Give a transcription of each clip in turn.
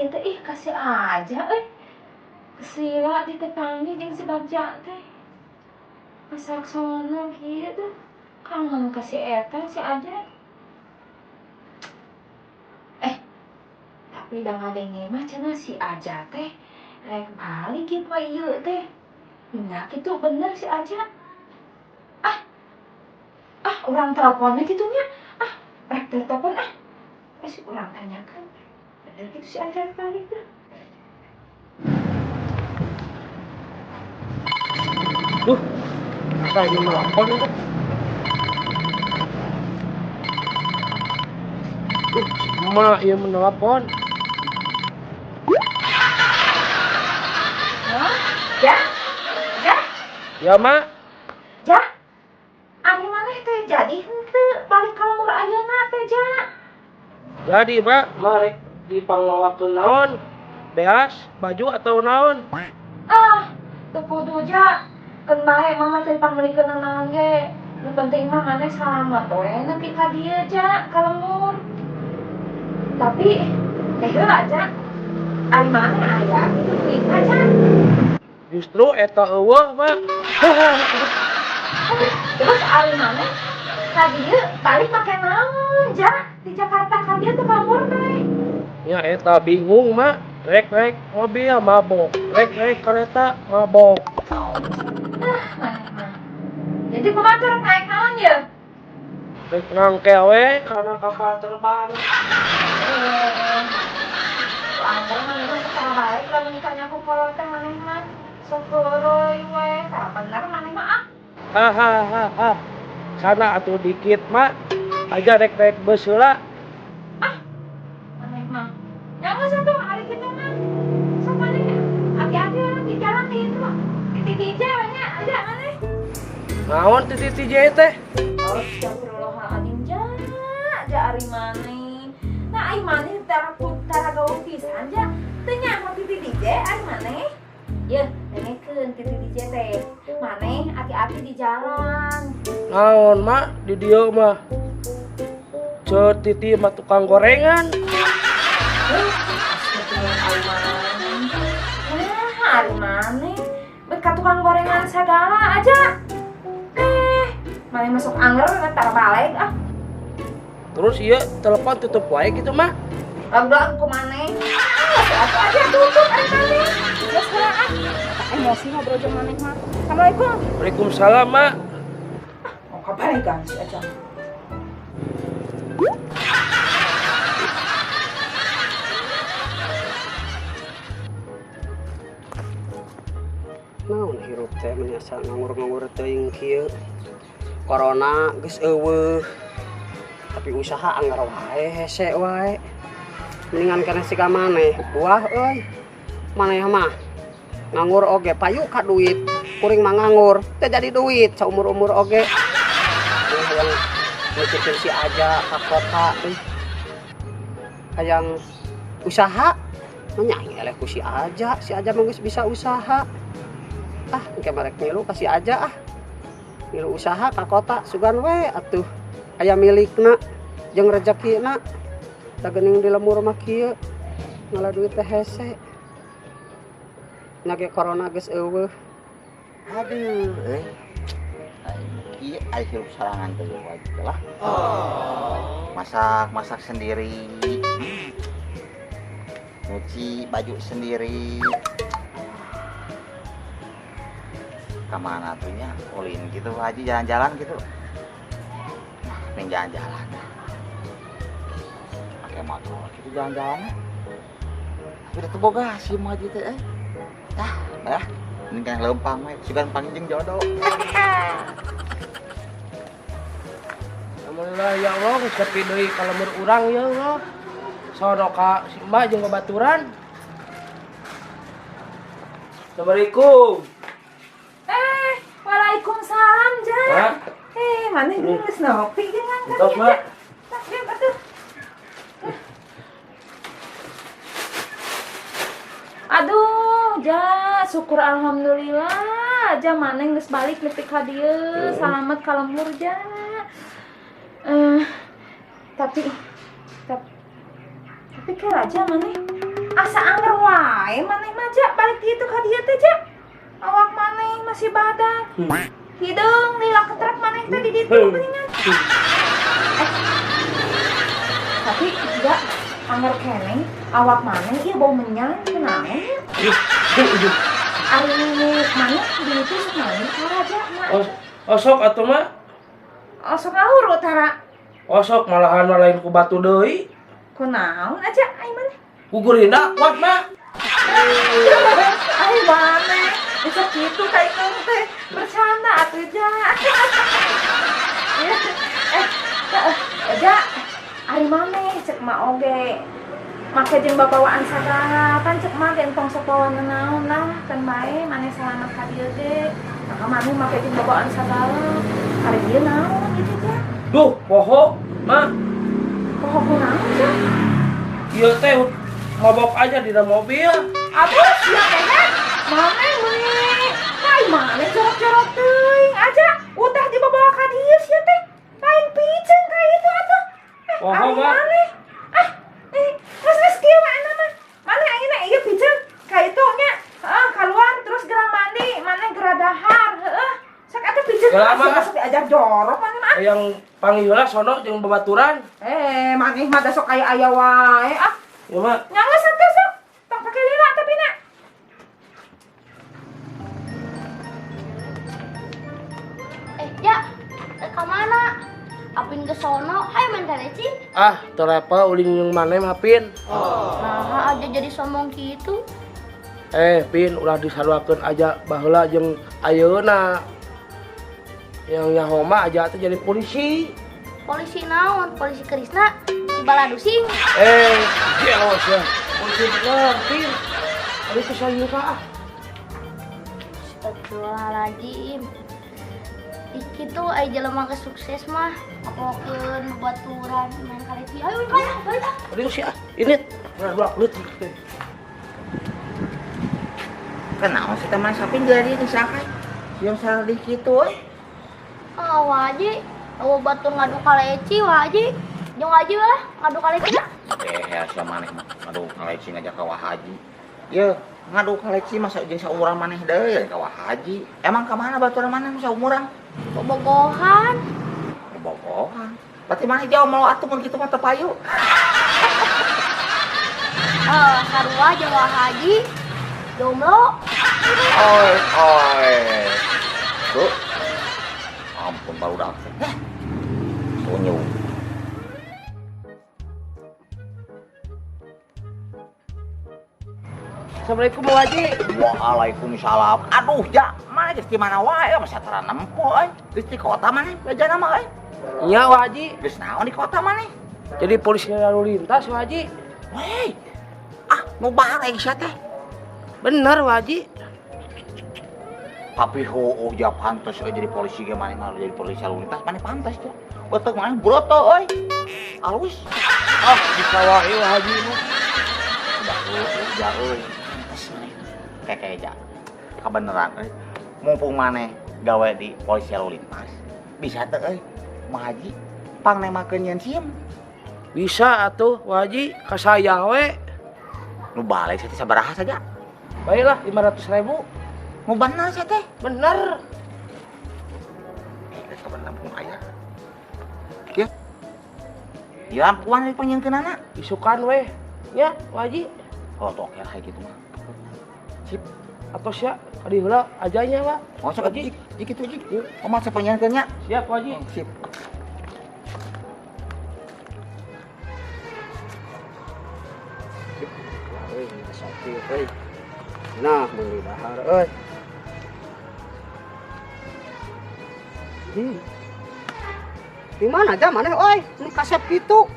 ieu teh ih kasih aja euy. Kesila di teh panggih jeung si Bagja teh. Masak sono kieu tuh. Kangen ka si eta si Aja. Tapi da ngadenge mah cenah si Aja teh rek balik ieu poe ieu teh. Nya kitu bener si Aja. Ah. Ah, urang teleponnya kitu nya. Ah, rek telepon ah. Si urang tanyakan. Bener kitu si Aja rek balik teh. Duh, apa ini melapor itu? Duh, si emak yang menelpon. Hah? Ja? Ja? Ya, Mak. Ja? Ari maneh teh jadi henteu balik ka lembur ayeuna teh, Ja? Jadi, Mak, mari dipangmawakeun naon? Beas, baju atau naon? Ah, teu kudu, Ja. Keun bae mama teh pangmeulikeun naon ge. Nu penting mah maneh salamet we nepi ka dieu, Ja, ka lembur. Tapi teh heula, Ja. Ari maneh aya kitu duitna, Ja? Justru eta eueuh, Mak. Terus ari maneh ka dieu balik make naon, Ja? Di Jakarta ka dieu teh ka lembur teh. Ya eta bingung, Mak. Rek-rek mobil mabok, rek-rek kereta mabok. Ah, maneh mah. Jadi kumaha tuh rek naik naon ye? Rek nangkel we kana kapal terbang. Angger maneh mah teu balik lamun ditanya ku kolot teh maneh mah. Sok heureuy we, tah bener maneh mah ah. Hahaha. Sana atuh dikit, Mak. Aja rek naik bus heula. Ah, maneh mah. Ya geus atuh ari kitu mah. Sok maneh hati-hati lah di jalan di itu. Di DJ we nya aja maneh. Naon ti DJ teh? Astagfirullahaladzim, Ja. Ja ari maneh. Nah, ai maneh tara tara gaul pisan, Ja. Teu nyaho ti DJ ari maneh. Yeuh, dengekeun ti DJ teh. Maneh hati-hati di jalan. Naon, Mak, di dieu mah. Ceu Titi mah tukang gorengan. Astagfirullahaladzim. Nah, ari maneh bet ka tukang gorengan sagala aja. Maneh masuk angger tara balik ah. Terus ieu telepon tutup wae gitu, Mak. Lag-lag ku maneh. Ah, atuh aja tutup ari maneh. Geus heula ah. Emosi ngobrol jeung maneh mah. Assalamualaikum. Waalaikumsalam, Mak. Ah, mau kabalikan si Aja. Naon hirup teh meni asa nganggur-nganggur teuing kieu. Corona geus eueuh. Tapi usaha anggar wae hese wae. Mendingan kana siga maneh buah euy. Maneh mah nganggur oge payu ka duit. Kuring mah nganggur teu jadi duit saumur-umur oge. Hayang mikirkeun si Aja ka kota euy. Hayang usaha nya eleh ku si Aja, si Aja mah geus bisa usaha. Ah, engke marek ngilu ka si Aja ah. Ngilu usaha ka kota sugan we atuh. Aya milikna jeung rezekina. Da geuning di lembur mah kieu. Ngala duit teh hese. Nya ge corona geus eueuh. Aduh, euy. Ieu ari hirup sorangan teh wajib lah. Masak-masak sendiri. Nyuci baju sendiri. Kemana tuh nya? Ulin gitu haji jalan-jalan gitu. Nah, mending jalan-jalan. Pakai motor gitu jalan-jalan. Tapi udah teboga sih mau haji teh. Tah, bah. Mending kan lempang we, sugan panggil jeung jodoh. Alhamdulillah ya Allah, geus sepi deui ka lembur urang ya Allah. Sono ka si emak jeung babaturan. Assalamualaikum. Waalaikumsalam, Ja. Mak. Maneh geus ngopi jeung ngangkat Entos, Mak. Tak, dieu atuh. Aduh, Ja, syukur alhamdulillah. Ja maneh geus balik nepi ka dieu, salamet ka lembur, Ja. Tapi kira aja maneh Asa anger wae maneh mah ja balik di itu ka dieu teh ja. Awak maneh masih badak. Hideung lila ketrek maneh teh di ditu geuningan. Eh. Tapi ja anger keneh awak maneh ieu bau menyan kunaon nya? Ari maneh di ditu sok naon tara ja mak? Osok atuh mah. Osok ngahuru tara. Osok malahan mah lain ku batu deui. Kunaon aja ai maneh? Ku gurinda kuat mah. Ai maneh bisa kitu ka ikung teh bercanda atuh ja. Ja, ari maneh cek mak oge make jeung babawaan sagala kan cek mak ge entong sok bawa nanaon lah kan bae maneh salamat ka dieu ge. Maka maneh make jeung babawaan sagala. Ari ieu naon gitu ja? Duh, poho, mah. Poho kunaon ja? Ieu teh mabok aja di dalam mobil. Aduh, sia kehet. Maneh meuni. Ai maneh jorok-jorok teuing aja. Udah dibawa ka dieu sia teh. Lain piceun ka itu atuh. Poho, mah. Maneh. Ah, geus kieu mah enak mah. Maneh ayeuna ieu piceun ka itu nya. Heeh, keluar terus geura mandi, maneh geura dahar, heeh. Sok atuh piceun masuk diajar jorok maneh mah. Yang panggil heula sono jeung babaturan. Maneh mah da sok aya-aya wae ah. Ya mah. Nya geus atuh sok. Tong pake lila tapi na. Ja, ka mana? Apin ke sono, hayo main kaleci. Ah, teu level ulin jeung maneh mah, Pin. Nah, aja jadi sombong gitu. Pin, ulah disaruakeun aja baheula jeung ayeuna. Yang nyaho mah aja teh jadi polisi. Polisi naon? Polisi Krisna, si Baladusing. Gelo sia. Polisi bener, Pin. Ari teh saya ka ah. Astagfirullahaladzim. Dikit tuh aja jelema ke sukses mah. Apokeun babaturan main kaleci. Ayo ayo ayo. Aduh sia, ini dua leutik teh. Kenaon sih teman sapin jadi di sakai. Yang salah di kitu euy. Oh, waji, oh batur ngadu kaleci waji. Jeung waji lah ngadu kaleci lah. Sia maneh mah ngadu kaleci ngajak ka Wahaji. Ye, ngadu kaleci masa jeung saumuran maneh deui ka Wahaji. Emang ka mana baturan maneh nu saumuran? Bobogohan. Bobogohan. Berarti maneh jauh mau atuh mun kitu mah teu payu. Sarua jeung Wahaji. Jomblo. Oi, oi. Tuh. Ampun baru dah. Tunyu. Assalamualaikum Haji. Waalaikumsalam. Aduh, ja, mana geus di mana wae masa tara nempo euy. Geus di kota maneh bejana mah euy. Nya Haji. Geus naon di kota maneh? Jadi polisi lalu lintas Haji. Weh. Ah, nu bareng sia teh. Bener Haji. Tapi heueuh ja pantes euy jadi polisi ge maneh mah jadi polisi lalu lintas maneh pantes tuh. Beuteung maneh broto euy. Alus. Ah, bisa wae Haji mah. Udah heueuh ja euy. Kayak ja. Kebeneran euy. Mumpung maneh gawe di polisi lalu lintas, bisa teu euy Mah Haji pangnemakeun nyeun SIM. Bisa atuh Haji ka saya we. Nu balik sia teh sabaraha saja? Baiklah 500.000. Nu bener sia teh? Bener. Kabeneran pun aya. Kieu. Di lampuan di panyengkeunana. Isukan we. Nya Haji. Oh, tuh oke lah kayak gitu mah. Sip. Atau sia adi heula ajanya, Pak. Oh, sok Haji. Jik itu jik. Oh, masa panyengkeunnya? Siap, Haji. Sip. Sip. Euy, sakit euy. Nah, meuli dahar euy. Di mana aja maneh euy? Ini kasep kitu.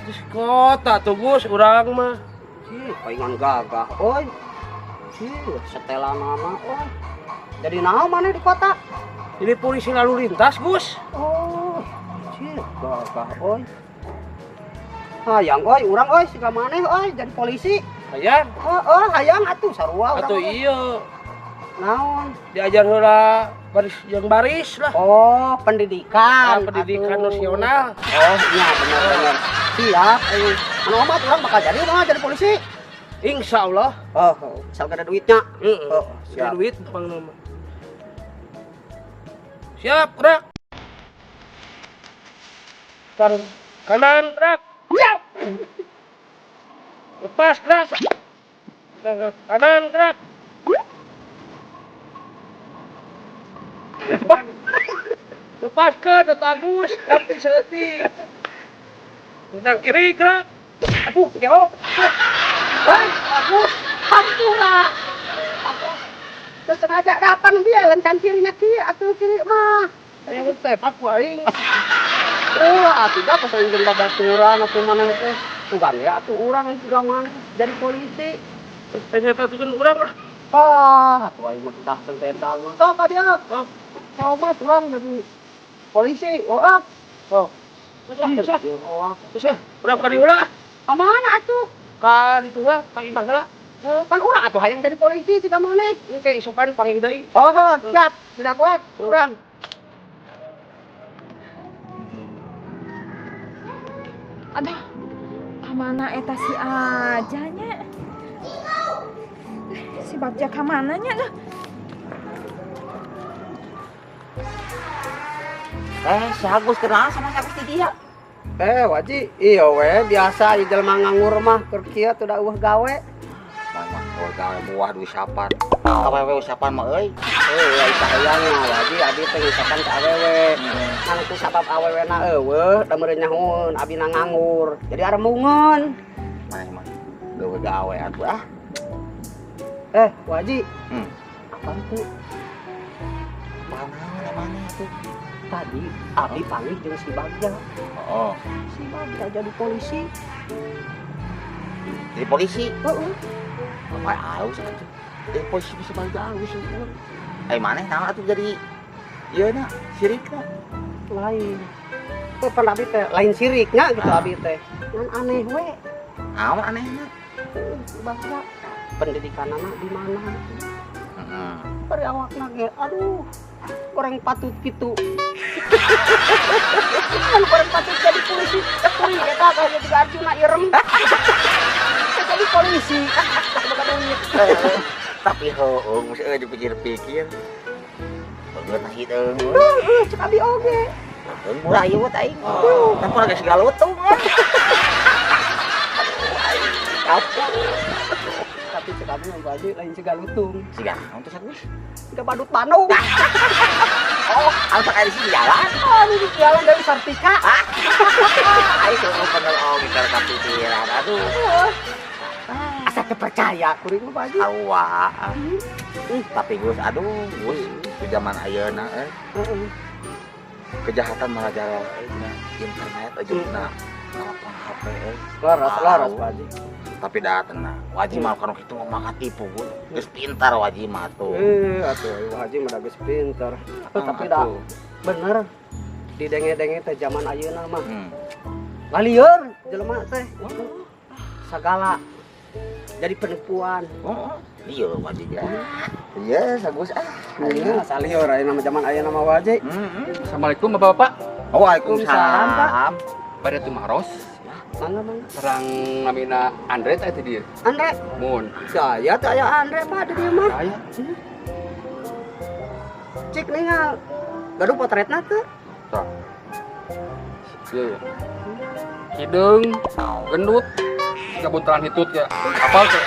Di kota tuh Gus urang mah. Ih, palingan gagah euy. Ih, setelanana euy. Jadi naon maneh di kota? Jadi polisi lalu lintas, Gus. Oh, ih, gagah euy. Hayang euy, urang euy siga maneh euy jadi polisi. Hayang? Heeh, hayang atuh sarua urang. Atuh iya. Naon? Diajar heula baris yang baris lah. Oh, pendidikan. Ah, pendidikan atuh. Nasional. Oh, iya benar-benar. Siap, anu omat urang bakal jadi mah jadi polisi. Insya Allah. Oh, asal ada duitnya. Heeh. Oh, siap. siap. Duit pang nama. Siap, gerak. Taruh kanan, gerak. Siap. Lepas, gerak. Kanan, gerak. Lepas. Lepaskan, Dr. Agus. Tapi seperti. Tentang kiri, gerak. Aduh, jauh. Baik, Agus. Hampura. Terus sengaja datang dia lencan kirinya kieu atuh kiri mah. Yang tembak ku aing. Oh, atuh da pas aing jeung babaturan atuh maneh teh. Tugan ya atuh urang juga mah jadi polisi. Saya tatukan urang lah. Ah, atuh aing mah dah senteta mah. Sok ka dieu. Oh. Sok mah urang jadi polisi. Oh, ah. Oh. Susah, susah. Susah. Urang ka dieu lah. Ka mana atuh? Ka ditu lah, ka imah lah. Eh, pan urang atuh hayang jadi polisi si ka maneh. Ini kayak isukan panggil deui. Oh, siap. Tidak kuat. Urang. Aduh, kamana eta si Ajanya? Si Bagja kamana nya dah? Si Agus kenal sama si Agus di dia. Waji, iya we, biasa di jelema nganggur mah keur kieu teu da eueuh gawe. Mah gawe buah duit sapan. Awewe usapan mah euy. Ai kahayang mah waji abi teh ngusapan ka awewe. Ngan ku sabab awewe na eueuh da meureun nyahoeun abi na nganggur. Jadi aremungeun. Maneh mah gawe gawe atuh ah. Waji. Apa tuh? Panaon maneh atuh? Tadi abi panggil jeung si Bagja. Oh. Si Bagja jadi polisi. Jadi polisi? Heeh. Apa halus atuh? Jadi polisi bisa Bagja halus eueuh. Maneh naon atuh jadi ieu na sirikna? Lain. Teu pan abi teh lain siriknya gitu abi teh. Ngan aneh we. Naon anehna? Si Bagja pendidikanana di mana? Heeh. Bari awakna ge aduh goreng patut gitu. Kan goreng patut jadi polisi. Kuring eta kayak juga Arjuna ireng. Jadi polisi. Boga duit. Tapi heueuh geus euy dipikir-pikir. Beungeut na hideung. Heueuh cek abi oge. Heueuh murah ieu teh aing. Tapi lagi segala lutung. Tapi cek abi mah baju lain siga lutung. Siga naon teh Agus? Siga badut Bandung. Oh, anu tak di sini jalan. Aduh, di jalan dari Sartika. Aing tuh bener oge keur kapikiran. Aduh. Asa teu percaya kuring mah baju. Sarua. Tapi Gus, aduh, Gus, di zaman ayeuna kejahatan merajalela dina internet aja dina telepon HP euy. Laras, laras Waji. Tapi dah tenang, Waji mah kalau kitu mah maka tipu Gus. Geus pintar Waji mah tuh. Atuh Waji mah geus pintar. Tapi dah bener didenge-denge teh zaman ayeuna mah. Lalieur jelema teh. Sagala jadi penipuan. Oh, iya Waji ya. Iya, Agus ah. Iya, salieur ayeuna mah zaman ayeuna mah Waji. Assalamualaikum Bapak-bapak. Waalaikumsalam. Pak. Bade tumaros. Mangga, mangga. Serang namina Andre teh di dieu. Andre. Mun. Saya teh aya Andre Pak di dieu mah. Saya. Cik ningal. Gaduh potretna teu? Tah. Ieu ya. Hideung, gendut, siga buntelan hitut ya. Apal teh?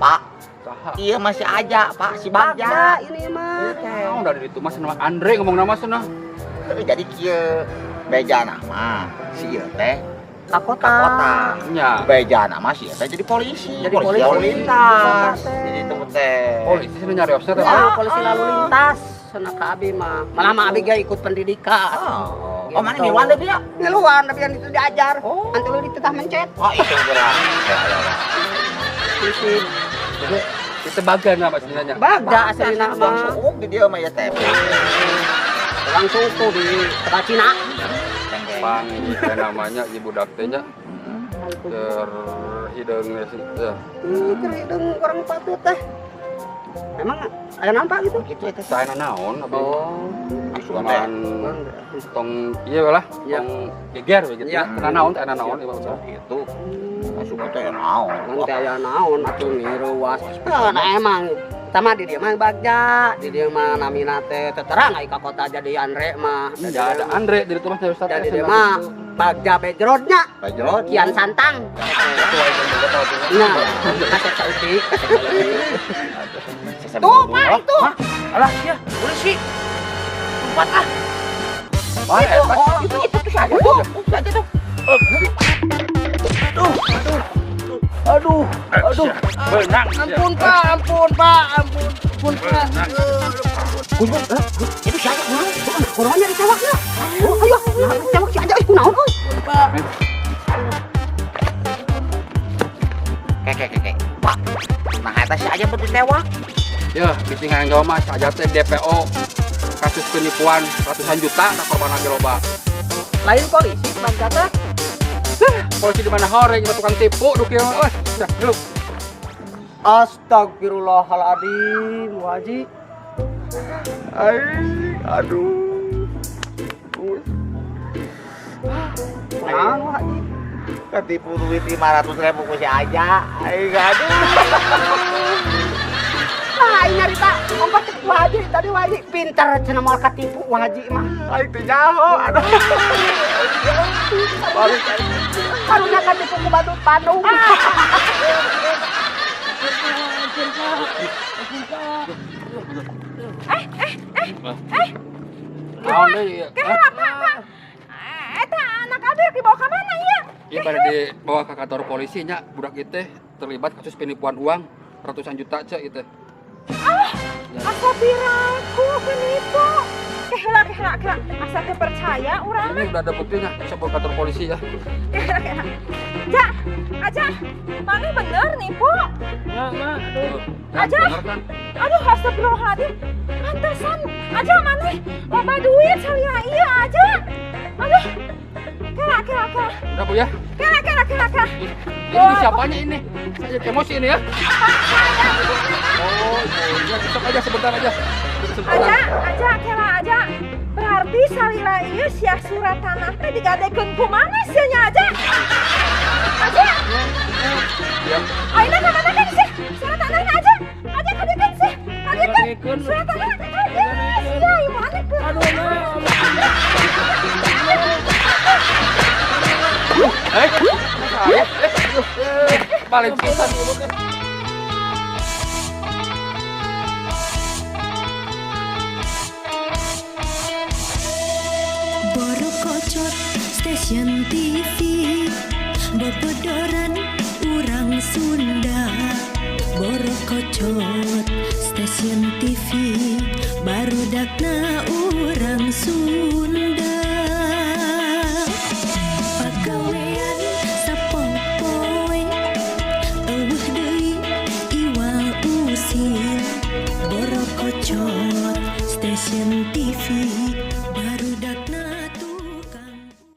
Pak. Saha? Iya masih aja, Pak, si Bagja. Bagja ini mah. Naon dari itu mah nama Andre ngomong nama cenah. Jadi kieu beja nama si ieu teh ka kota. Ka kota. Nya. Beja nama si ieu teh jadi polisi. Jadi polisi polisi. lalu lintas. Kota teh. Jadi itu teh. Polisi cenah nyariosna teh. Ah, polisi lalu lintas. Cenah ka abi mah. Malah mah abi ge ikut pendidikan. Oh, oh mana miluan deh dia? Ngiluan tapi yang itu diajar. Oh. Nanti lu ditetah mencet. Oh, itu berat. Polisi. Jadi itu bagan apa sebenarnya? Bagja aslina Bang mah. suuk di dia mah ya teh. Langsung tuh di Tengah Cina. Pang ini namanya ibu budak teh nya. Keur hideung ya. Keur hideung orang patut teh. Emang aya nampak gitu? Gitu eta. Saya naon abi. Oh. Cuman tong ieu lah, Ya. tong geger we gitu Ya. ya. Teu naon, teu naon ieu mah. Itu masuk teh naon. Kan teh aya naon atuh ngiruas. Nah emang sama di dieu mah bagja, di dieu mah namina teh terang ai ka kota jadi Andre mah. Ya ada Andre di itu mah Ustaz. Jadi dia mah bagja bejrodnya, Bajrot. Kian Santang. Nah, kasep saeutik. Tuh, Pak, itu. Alah sia, polisi. Empat ah. Wah, eta. Itu tuh saja tuh. Saja tuh. Aduh, aduh. Beunang. Ampun Pak, ampun Pak, ampun, ampun Pak. Itu siapa kunaon? Kunaonnya ditewaknya. Oh, ayo, nah, ditewak si aja euy kunaon euy. Pak. Kek kek kek. Pak. Nah eta si aja betul tewak. Ya, bisi nganggo mah saja teh DPO kasus penipuan ratusan juta nah korban lagi loba. Lain polisi bangsa teh. Polisi di mana horeng kita tukang tipu duh kieu mah. Dah, dulu. Astagfirullahaladzim, Haji. Ai, aduh. Kunaon Haji? Ketipu duit 500 ribu ku si aja. Ai, aduh. Nah, ini nyarita ongkos cek Wa Haji tadi Wa Haji pinter cenah moal katipu Wa Haji mah. Aing teu nyaho. Aduh. Baru karunya katipu ku Bandung Bandung. Naon deui ieu? Kela, Pak, Pak. Eta anak abir dibawa ka mana ieu? Ieu bade dibawa ke kantor polisi nya budak ieu teh terlibat kasus penipuan uang ratusan juta cek ieu teh. Ah, asa piraku penipu. Kela, kela, kela. Asa teu percaya urang Ini mah. udah ada buktinya, bisa bawa ke kantor polisi ya. Kela, kela. Ja, aja. Mana bener nipu? Ya, Ma, aduh. Tuh, ya, Aja. bener kan? Aduh, astagfirullahaladzim. Pantesan aja maneh loba duit salila ieu aja. Aduh. Kela, kela, kela. Udah Bu ya. Kela, kela, kela, kela. Ini siapanya ini? Saya jadi emosi ini ya. Oh, ibu, ya, besok aja sebentar aja. Sebentar. Aja, aja, kela aja. Berarti salila ieu sia surat tanah teh digadekeun ku mana sia nya aja? Aja. Ya. Ayeuna ka mana kan sih? Surat tanahna aja. Aja kadekeun sih. Kadekeun. Kadekeun. Surat tanah kadekeun. Sia ieu mana ke? Aduh, Ma. Eh, saya, balik pisan ieu teh. Borokocot Station TV, Bobodoran urang Sunda. Borokocot Station TV, Barudakna urang Sunda. Pagawean sapopoe euweuh deui iwal usil. Borokocot Station TV.